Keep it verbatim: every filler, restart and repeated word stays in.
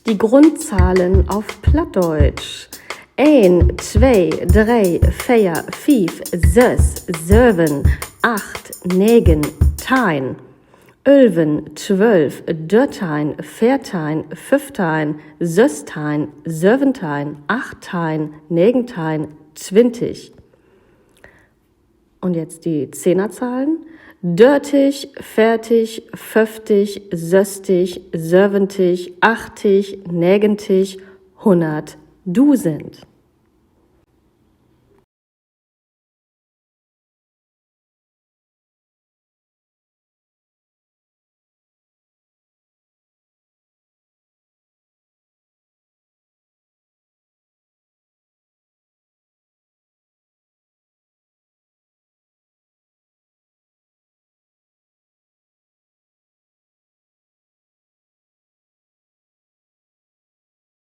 Die Grundzahlen auf Plattdeutsch. Een, twee, dree, veer, fief, söss, söven, acht, negen, teihn, ölven, twölf, dörteihn, veerteihn, föffteihn, sössteihn, söventeihn, achtteihn, negenteihn, twintig. Und jetzt die Zehnerzahlen. Dörtig, veertig, föfftig, sösstig, söventig, achtig, negentig, hunnert, dusend.